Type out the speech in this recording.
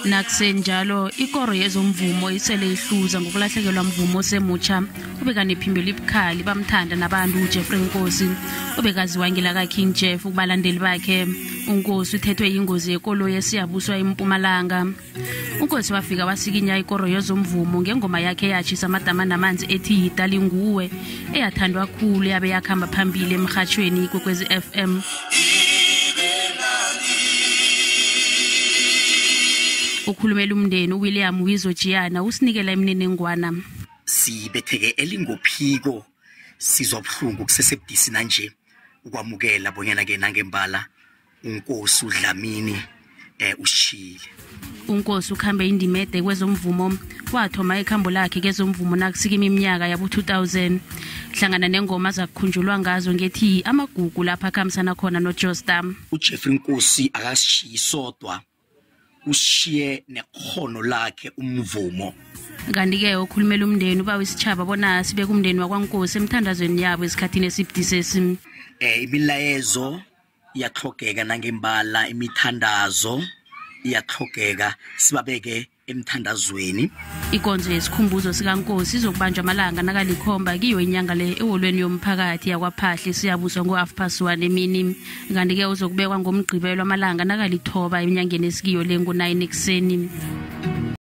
Nakusenjalo, ikoro yezomvumo isele ihluza ngokulahlekelwa mvumo osemutsha obekanephimbo elibukhali, bamthanda nabantu, uJeffrey Nkosi, obekaziwa ngelaka-King Jeff kubalandeli bakhe. UNkosi uthethwe yingozi yekoloyi eSiyabuswa, eMpumalanga. UNkosi wafika wasikinya ikoro yezomvumo ngengoma yakhe eyatshisa amadama namanzi ethi "Yitali Nguwe", eyathandwa khulu, yabe yakhamba phambili emrhatjhweni Ikwekwezi FM. Ukhulumela umndeni, uWilliam Wizo Jiyana, usinikela imininingwana. Sibetheke elingophiko, sizwa buhlungu, kusesebudisi nanje ukwamukela bonyana-ke nangembala uNkosi uDlamini usishiyile. UNkosi ukhambe indima ede kwezomvumo. Wathoma ikhambo lakhe kezomvumo nakusikima iminyaka yabo-2000. Hlangana nengoma zakukhunjulwa ngazo ngethi "Amagugu", lapha akhambisana khona noJosta. UJeffrey Nkosi akasishiyi sodwa, ushiye nekhono lakhe, umvumo. Kanti-ke okhulumela umndeni uba isitjhaba bona sibeke umndeni wakwaNkosi emthandazweni yabo esikhathini esibudisesi. Imilayezo iyahlogeka nangembala, imithandazo iyahlogeka, sibabeke emthandazweni. Ikonzo yesikhumbuzo sikaNkosi izokubanjwa amalanga nakalikhomba kiyo inyanga le eholweni yomphakathi yakwaPhahla, Siyabuswa, ngo-1:30 emini. Kanti-ke uzokubekwa ngoMgqibelo amalanga nakalithoba enyangeni esikiyo le, ngo-9 ekuseni.